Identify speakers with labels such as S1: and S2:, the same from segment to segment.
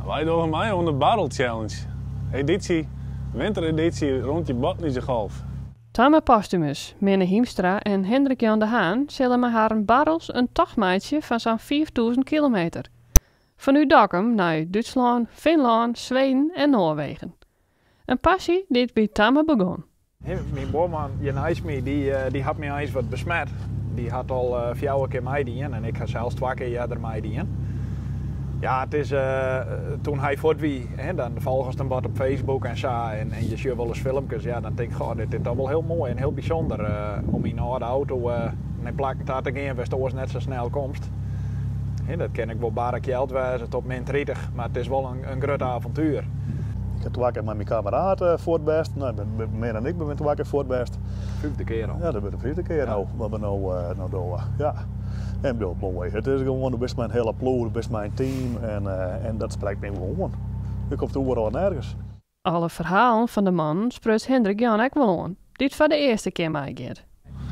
S1: Wy dogge mei oan de Barrel Challenge. Edysje, winteredysje rondje Botnische Golf.
S2: Tamme Posthumus, Minne Hiemstra en Hendrik Jan de Haan sille mei harren barrels in tocht meitsje fan sa'n 5000 kilometer. Fanút Dokkum nei Dútslân, Finlân, Sweden en Noarwegen. In passy dy't by Tamme begûn.
S3: Myn buorman hjir neist my, dy hat my eins wat besmet. Dy hat al fjouwer kear meidien en ik ha sels twa kear earder meidien. Ja, it is, toen hy fuort wie, dan folgest him wat op Facebook en sa en je sjogge wolris filmkes. Ja, dan tink ik, goh, dit is toch wol hiel moai en hiel bysûnder om yn in âlde auto nei plakken ta te gean wêr'tst oars net sa snel komst. Dat kin ek wol barre kjeld wêze tot min 30, mar it is wol in grut avontuer.
S4: Ik ha twa kear mei myn kammeraat fuort west. No, Minne en ik binne twa kear fuort west.
S3: Fyfde kear al.
S4: Ja, dat wurdt de fyfde kear no, wat we no dogge. Ja. En bedoel, moai. It is gewoan, do bist mei in hiele ploech, do bist mei in team en dat sprekt my wol oan. Je komt oeral nergens.
S2: Alle ferhalen fan de mannen spruts Hendrik Jan ek wol oan, dy't foar de earste kear meigiet.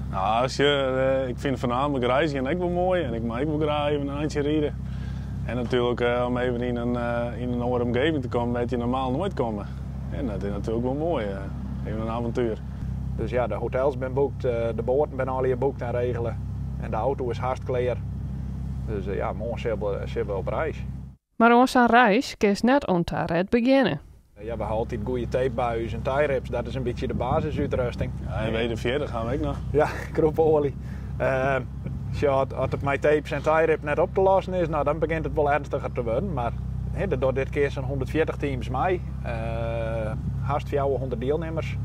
S1: Nou, sjoch, ik fyn foarnaamlik reizgjen ek wol moai en ik mei ek wol graach even in eintsje ride. En natuerlik om even yn in oare omgeving te kommen wêr't je normaal noait komme. En dat is natuerlik wol moai, even in avontuer.
S3: Dus ja, de hotels binne boekt, de boaten binne allegear boekt en regele en de auto is hast klear. Dus ja, moarn sille we op reis.
S2: Mar oan sa'n reis kinst net ûntaret begjinne.
S3: Ja, we ha altyd goede tape by ús en tie-rips, dat is in bytsje de basisútrusting.
S1: Ja, en WD-40 ha we ek noch.
S3: Ja, krûpeoalje. Sjoch, as it mei tapes en tie-rip net op te lossen is, nou, dan begjint it wol ernstiger te wurden. Mar der dogge dit kear sa'n 140 teams mei, hast 400 dielnimmers.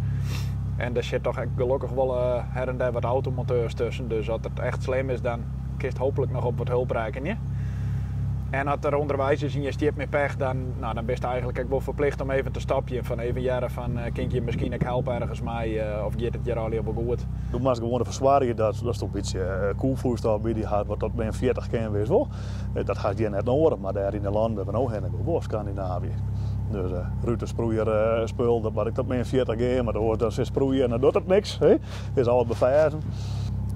S3: En der sit toch ek gelokkich wol her en der wat automonteurs tusken, dus as it echt slim is, dan kinst hooplik noch op wat hulp rekkenje. En as der ûnderweis is en je stjit mei pech, dan, nou, dan bist eigenlik ek wol ferplicht om even te stopjen. Fan even hearre fan, kin ik je miskien ek helpe ergens mei, of giet it hjir allegear wol goed?
S4: Do moatst gewoan derfoar soargje datst in bytsje koelfloeistof by dy hast, wat tot min 40 kin, witst wol. Dat hast hjir net noadich, mar dêr yn de lannen wêr't we no hinne gean, wol, Skandinavië. Dus rutesproeier spul, dat moat ek tot min 40 gean, mar oars dan sitst sproeien en dan docht it niks. Hè? Is alles beferzen.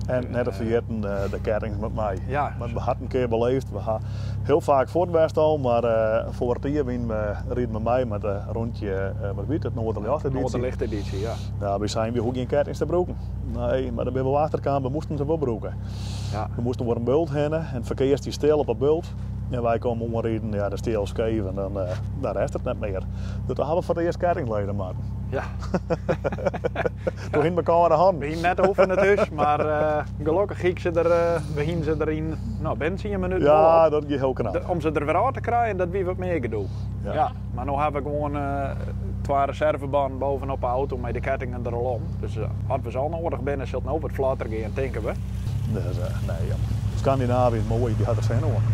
S4: En net te ferjitten de kettings moat mei.
S3: Ja.
S4: Want we ha it in kear beleefd. We ha hiel faak fuort west al, mar foar it jier wiene we, riden we mei met in rondje, wat wie it, it Noorderljocht-editie.
S3: Noorderlicht-editie, ja.
S4: Ja, wy seinen, wy hoege gjin kettings te brûken. Nee, mar dêr binne we wol achter kaam, we moasten se wol brûke.
S3: Ja.
S4: We moasten oer in bult hinne en it ferkear stie stil op 'e bult. En wy komme oanriden, ja, de stie al skeef en dan, dan rêdt it net mear. Dus doe ha we foar it earst kettings lade moatten.
S3: Ja.
S4: Doe hiene we kâlde hannen.
S3: We hiene net oefene thús, mar gelokkich hie ik se der, we hiene se der yn, no, binnen tsien minuten wol
S4: Ja,
S3: op.
S4: dat gie hiel knap.
S3: Om se der wer ôf te krijen, dat wie wat mear gedoe.
S4: Ja.
S3: Ja, mar no ha we gewoan twa reservebannen bovenop de auto mei de kettingen der al om. Dus as we se al noadich binne, sil it no wat flotter gean, tinke we.
S4: Dus nee, ja. Skandinavië is moai, dy hat der sin oan.